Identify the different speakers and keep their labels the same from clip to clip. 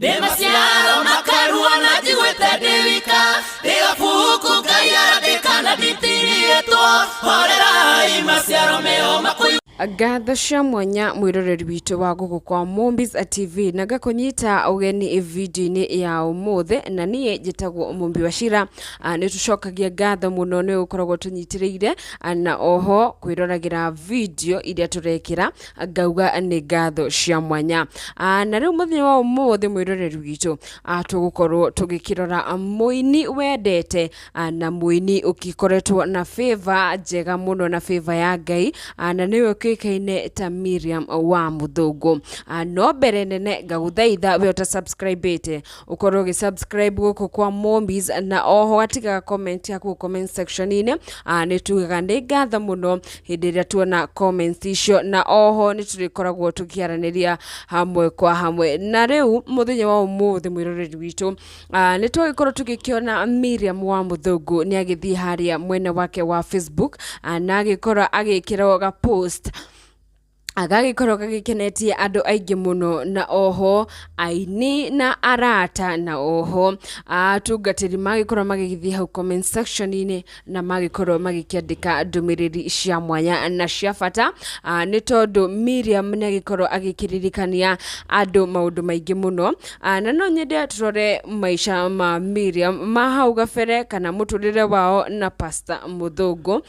Speaker 1: Ndĩ maciaro makarua na njiguĩte ndĩ wika, ndĩ gabuku Ngai arandĩka na nditirĩtwo, horerai maciaro meo makũigua.
Speaker 2: Ngatho cia mwanya mwĩroreri witũ wa gũkũ kwa Mombis TV, na ngakũnyita ũgeni video-inĩ ya ũmũthĩ, na niĩ njĩtagwo Mũmbi wa Cira. Nĩ tũcokagia ngatho mũno nĩ ũkoragwo tũnyitĩrĩire na oho kwĩroragĩra video iria tũrekĩra, ngauga nĩ ngatho cia mwanya. Na rĩu mũthenya wa ũmũthĩ mwĩroreri witũ, tũgũkorwo tũgĩkĩrora mũini wendete na mũini ũgĩkoretwo na favor njega mũno na favor ya Ngai, na nĩwe ũkĩũĩkaine ta Miriam wa Mũthũngũ. No mbere nene ngagũthaitha we ũta subscribe ĩte ũkorwo ũgĩ subscribe gũkũ kwa Mombis, na oho gatigaga comment yaku comment section-inĩ. Nĩ tugaga nĩ ngatho mũno hĩndĩ ĩrĩa tuona comments icio, na oho nĩ tũrĩkoragwo tũkĩaranĩria hamwe kwa hamwe. Na rĩu mũthenya wa ũmũthĩ mwĩroreri witũ, nĩ twagĩkorwo tũgĩkĩona Miriam wa Mũthũngũ nĩ agĩthiĩ harĩa mwena wake wa Facebook, na agĩkorwo agĩkĩra ga post agagĩkorwo gagĩkenetie andũ aingĩ mũno, na oho aini na arata na oho atungatĩri magĩkorwo magĩgĩthiĩ hau comment section-inĩ na magĩkorwo magĩkĩandĩka ndũmĩrĩri cia mwanya na cia bata, nĩ tondũ Miriam nĩ agĩkorwo agĩkĩririkania andũ maũndũ maingĩ mũno. Na no nyende tũrore maica ma Miriam ma hau gabere kana mũtũrĩre wao na Pastor Mũthũngũ,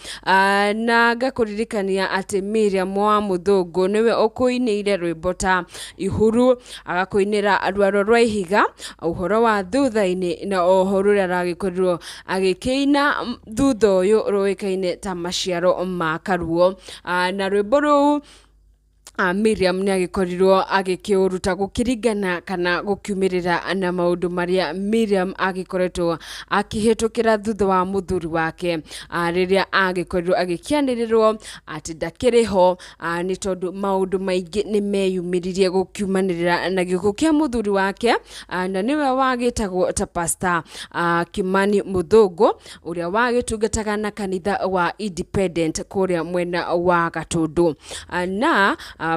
Speaker 2: na ngakũririkania atĩ Miriam wa Mũthũngũ nĩwe ũkũinĩire rwĩmbo ta Ihuru, agakũinĩra Rwaro rwa Ihiga, ũhoro wa thutha-inĩ, na oho rũrĩa aragĩkorirwo agĩkĩina thutha ũyũ rũĩkaine ta Maciaro ma Karuo. Na rwĩmbo rũu Miriam nĩ agĩkorirwo agĩkĩũruta gũkĩringana kana gũkiumĩrĩra na maũndũ marĩa Miriam agĩkoretwo akĩhĩtũkĩra thutha wa mũthuri wake, rĩrĩa agĩkorirwo agĩkĩanĩrĩrwo atĩ ndakĩrĩ ho, nĩ tondũ maũndũ maingĩ nĩ meyumĩririe gũkiumanĩrĩra na gĩkuũ kĩa mũthuri wake, na nĩwe wagĩtagwo ta Pastor Kimani Mũthũngũ, ũrĩa wagĩtungataga na kanitha wa Independent kũrĩa mwena wa Gatũndũ. Na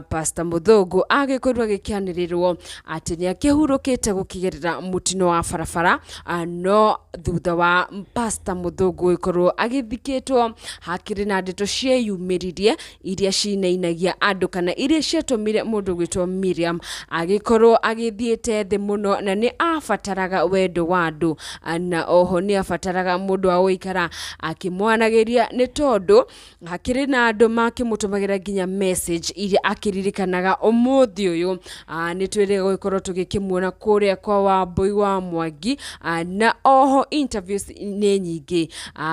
Speaker 2: Pastor Mũthũngũ agĩkorirwo agĩkĩanĩrĩrwo atĩ nĩ akĩhurũkĩte gũkĩgerera mũtino wa barabara, no thutha wa Pastor Mũthũngũ gũgĩkorwo agĩthikĩtwo, hakĩrĩ na ndeto cieyumĩririe iria cinainagia andũ kana iria ciatũmire mũndũ gwĩtwo Miriam agĩkorwo agĩthiĩte thĩ mũno, na nĩ abataraga wendo wa andũ, na oho nĩ abataraga mũndũ wa gũikara akĩmwanagĩria, nĩ tondũ hakĩrĩ na andũ makĩmũtũmagĩra nginya message iria akĩririkanaga ũmũthĩ ũyũ. Nĩ twĩrĩga gũgĩkorwo tũgĩkĩmuona kũrĩa kwa Wambũi wa Mwangi, na oho interviews nĩ nyingĩ,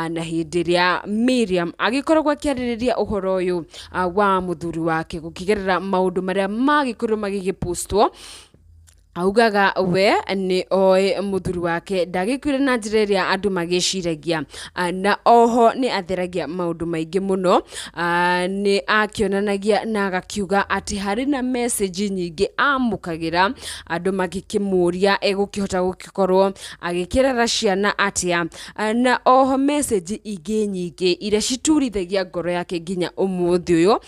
Speaker 2: na hĩndĩ ĩrĩa Miriam agĩkoragwo akĩarĩrĩria ũhoro ũyũ wa mũthuri wake gũkĩgerera maũndũ marĩa magĩkorirwo magĩgĩpostwo, augaga we nĩ oĩ mũthuri wake ndagĩkuire na njĩra ĩrĩa andũ magĩciragia, na oho nĩ atheragia maũndũ maingĩ mũno. Nĩ akĩonanagia na agakiuga atĩ harĩ na message nyingĩ amũkagĩra andũ magĩkĩmũria egũkĩhota gũgĩkorwo agĩkĩrera ciana atĩa, na oho message ingĩ nyingĩ iria citurithagia ngoro yake nginya ũmũthĩ ũyũ.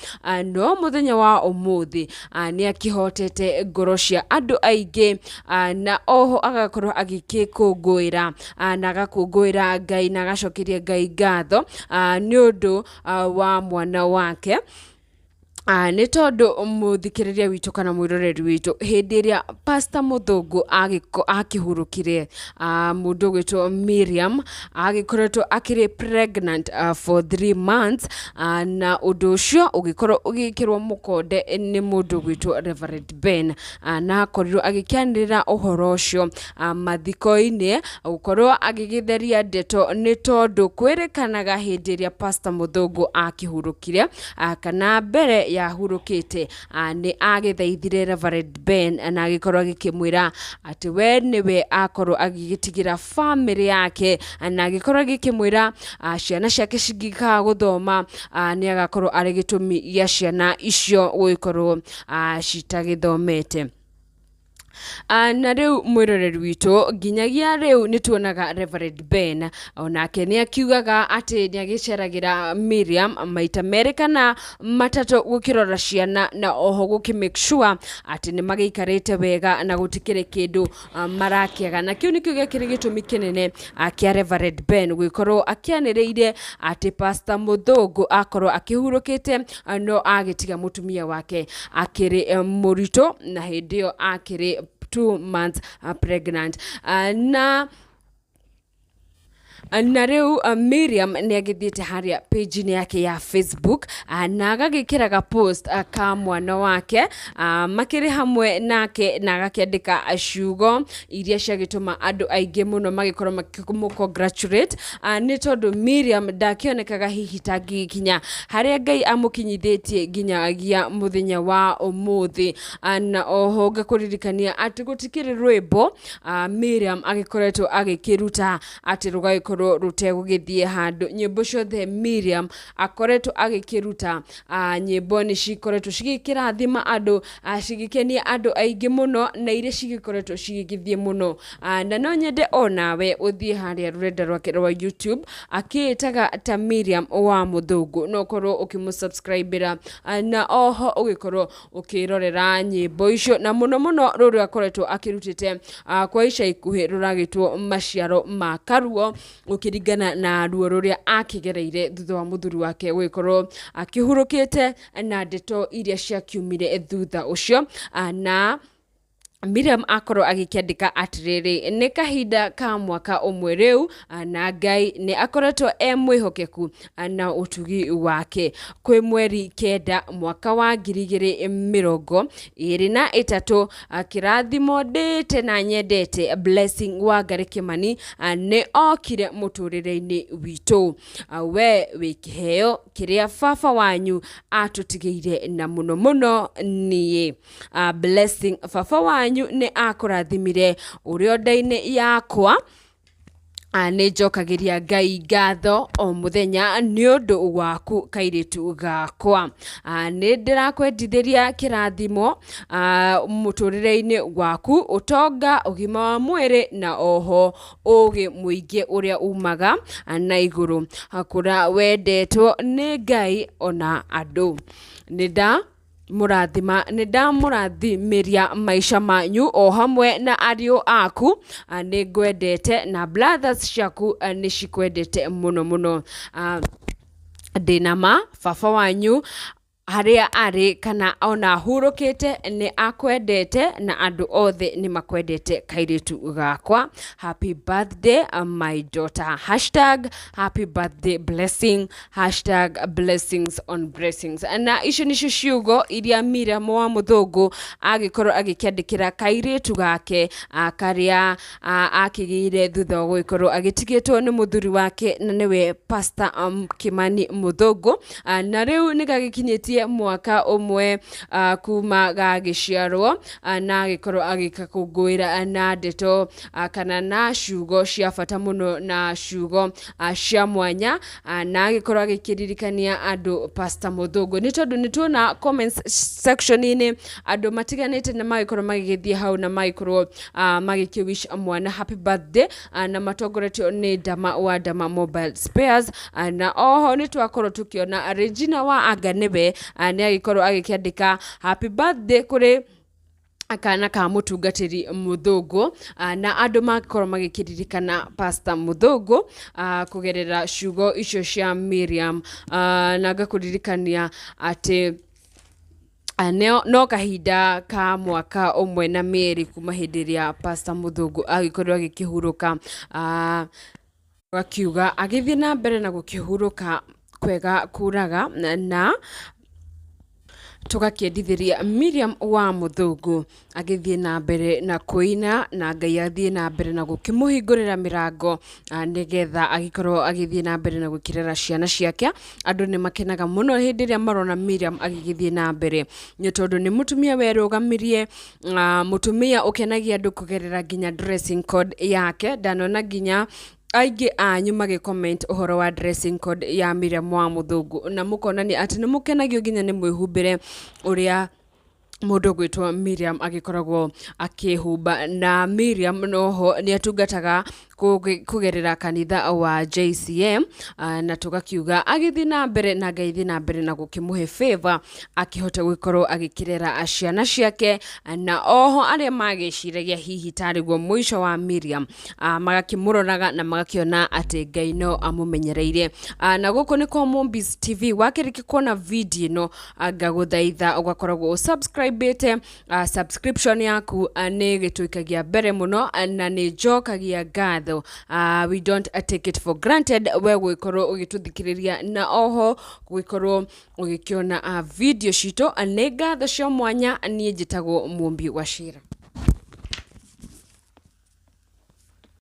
Speaker 2: No mũthenya wa ũmũthĩ nĩ akĩhotete ngoro cia andũ aingĩ, na oho agakorwo agĩkĩkũngũĩra, na agakũngũĩra Ngai na agacokeria Ngai ngatho nĩ ũndũ wa mwana wake. Nĩ tondũ mũthikĩrĩria witũ kana mwĩroreri witũ, hĩndĩ ĩrĩa Pastor Mũthũngũ akĩhurũkire, mũndũ ũgwĩtwo Miriam agĩkoretwo akĩrĩ pregnant for 3 months, na ũndũ ũcio ũgĩkorwo ũgĩkĩrwo mũkonde nĩ mũndũ ũgwĩtwo Reverend Ben, na akorirwo agĩkĩanĩrĩra ũhoro ũcio mathiko-inĩ, gũkorwo agĩgĩtheria ndeto, nĩ tondũ kwĩrĩkanaga hĩndĩ ĩrĩa Pastor Mũthũngũ akĩhurũkire, kana mbere ya ahurũkĩte, nĩ agĩthaithire Reverend Ben na agĩkorwo agĩkĩmwĩra atĩ we nĩwe akorwo agĩgĩtigĩra famĩlĩ yake, na agĩkorwo agĩkĩmwĩra ciana ciake cingĩkaga gũthoma, nĩ agakorwo arĩ gĩtũmi gĩa ciana icio gũgĩkorwo citagĩthomete. Na rĩu mwĩroreri witũ, nginyagia rĩu nĩ tuonaga Reverend Ben onake nĩ akiugaga atĩ nĩ agĩceragĩra Miriam maita merĩ kana matatũ gũkĩrora ciana na oho gũkĩ make sure atĩ nĩ magĩikarĩte wega na gũtikĩrĩ kĩndũ marakĩaga. Na kĩu nĩkĩo gĩakĩrĩ gĩtũmi kĩnene kĩa Reverend Ben gũgĩkorwo akĩanĩrĩire atĩ Pastor Mũthũngũ akorwo akĩhurũkĩte, no agĩtiga mũtumia wake akĩrĩ mũritũ na hĩndĩ ĩyo akĩrĩ 2 months pregnant. Na rĩu Miriam nĩ agĩthiĩte harĩa page-inĩ yake ya Facebook na agagĩkĩra ga post ka mwana wake makĩrĩ hamwe nake, na agakĩandĩka ciugo iria ciagĩtũma andũ aingĩ mũno magĩkorwo makĩmũ congratulate, nĩ tondũ Miriam ndakĩonekaga hihi tangĩgĩkinya harĩa Ngai amũkinyithĩtie nginyagia mũthenya wa ũmũthĩ. Na oho ngakũririkania atĩ gũtikĩrĩ rwĩmbo Miriam agĩkoretwo agĩkĩruta atĩ rũgagĩkorwo rũtegũgĩthiĩ handũ. Nyĩmbo ciothe Miriam akoretwo agĩkĩruta, nyĩmbo nĩ cikoretwo cigĩkĩrathima andũ, cigĩkenia andũ aingĩ mũno, na iria cigĩkoretwo cigĩgĩthiĩ mũno. Na no nyende onawe ũthiĩ harĩa rũrenda rwake rwa YouTube akĩĩtaga ta Miriam wa Mũthũngũ, no ũkorwo ũkĩmũ-subscribe-ĩra, na oho ũgĩkorwo ũkĩrorera nyĩmbo icio, na mũno mũno rũrĩa akoretwo akĩrutĩte kwa ica ikuhĩ rũragĩtwo "Maciaro ma Karuo", gũkĩringana na ruo rũrĩa akĩgereire thutha wa mũthuri wake gũgĩkorwo akĩhurũkĩte na ndeto iria ciakiumire thutha ũcio. Na Miriam akorwo agĩkĩandĩka atĩrĩrĩ, nĩ kahinda ka mwaka ũmwe rĩu, na Ngai nĩ akoretwo e mwĩhokeku na ũtugi wake. Kwĩ mweri 9 mwaka wa 2023, kĩrathimo ndĩte na nyendete, Blessing Wangari Kimani, nĩ okire mũtũrĩre-inĩ witũ. We wĩ kĩheo kĩrĩa baba wanyu atũtigĩire, na mũno mũno niĩ. Blessing, baba wanyu nĩ akũrathimire ũrĩ o nda-inĩ yakwa. Nĩ njokagĩria Ngai ngatho o mũthenya nĩ ũndũ waku, kairĩtu gakwa. Nĩ ndĩrakwendithĩria kĩrathimo mũtũrĩre-inĩ waku, ũtonga, ũgima wa mwĩrĩ, na oho ũgĩ mũingĩ ũrĩa umaga na igũrũ. Kũrĩa wendetwo nĩ Ngai ona andũ. Nĩ nda mũrathima, nĩ ndamũrathimĩria maica manyu o hamwe na ariũ aku. Nĩ ngwendete na brothers ciaku nĩ cikwendete mũno mũno. Ndĩna ma baba wanyu harĩa arĩ kana ona ahurũkĩte nĩ akwendete, na andũ othe nĩ makwendete, kairĩtu gakwa. Happy birthday, my daughter. #HappyBirthday Blessing, #BlessingsOnBlessings. Na icio nicio ciugo iria Miriam wa Mũthũngũ agĩkorwo agĩkĩandĩkĩra kairĩtu gake karĩa akĩgĩire thutha wa gũgĩkorwo agĩtigĩtwo nĩ mũthuri wake, na nĩwe Pastor Kimani Mũthũngũ. Na rĩu nĩ gagĩkinyĩtie mwaka ũmwe kuma gagĩciarwo, na agĩkorwo agĩkakũngũĩra na ndeto kana na ciugo cia bata mũno na ciugo cia mwanya, na agĩkorwo agĩkĩririkania andũ Pastor Mũthũngũ, nĩ tondũ nĩ tuona comments section-inĩ andũ matiganĩte nĩ magĩkorwo magĩgĩthiĩ hau na magĩkorwo magĩkĩ wish mwana happy birthday, na matongoretio nĩ Dama wa Dama Mobile Spares. Na oho nĩ twakorwo tũkĩona Regina wa Anga nĩwe nĩ agĩkorwo agĩkĩandĩka happy birthday kũrĩ kana ka mũtungatĩri Mũthũngũ, na andũ makorwo magĩkĩririkana Pastor Mũthũngũ kũgerera ciugo icio cia Miriam. Na ngakũririkania atĩ no kahinda ka mwaka ũmwe na mĩeri kuma hĩndĩ ĩrĩa Pastor Mũthũngũ agĩkorirwo agĩkĩhurũka, akiuga agĩthiĩ na mbere na gũkĩhurũka kwega kuraga, na tũgakĩendithĩria Miriam wa Mũthũngũ agĩthiĩ na mbere na kũina, na Ngai athiĩ na mbere na gũkĩmũhingũrĩra mĩrango, nĩgetha agĩkorwo agĩthiĩ na mbere na gũkĩrera ciana ciake. Andũ nĩ makenaga mũno hĩndĩ ĩrĩa marona Miriam agĩgĩthiĩ na mbere, nĩ tondũ nĩ mũtumia werũgamirie, mũtumia ũkenagia andũ kũgerera nginya dressing code yake. Ndanona nginya aingĩ anyu magĩ comment ũhoro wa dressing code ya Miriam wa Mũthũngũ, na mũkonania atĩ nĩ mũkenagio nginya nĩ mwĩhumbĩre ũrĩa Mũndũ ũgwĩtwo Miriam agĩkoragwo akĩhumba. Na Miriam noho nĩ atungataga kũgerera kanitha wa JCM, na tũgakiuga agĩthiĩ na mbere na Ngai thiĩ na mbere na gũkĩmũhe favor akĩhote gũgĩkorwo agĩkĩrera ciana ciake. Na oho arĩa magĩciragia hihi tarĩ guo mũico wa Miriam, magakĩmũroraga na magakĩona atĩ Ngai no amũmenyereire. Na gũkũ nĩ kwa Mombis TV. Wakĩrĩkia kuona video ĩno, ngagũthaitha ũgakoragwo ũsubscribĩte. Subscription yaku nĩ ĩgĩtũikagia mbere mũno, na nĩ njokagia ngatho. We don't take it for granted we gũgĩkorwo ũgĩtũthikĩrĩria na oho gũgĩkorwo ũgĩkĩona video citũ. Nĩ ngatho cia mwanya. Niĩ njĩtagwo Mũmbi wa Cira.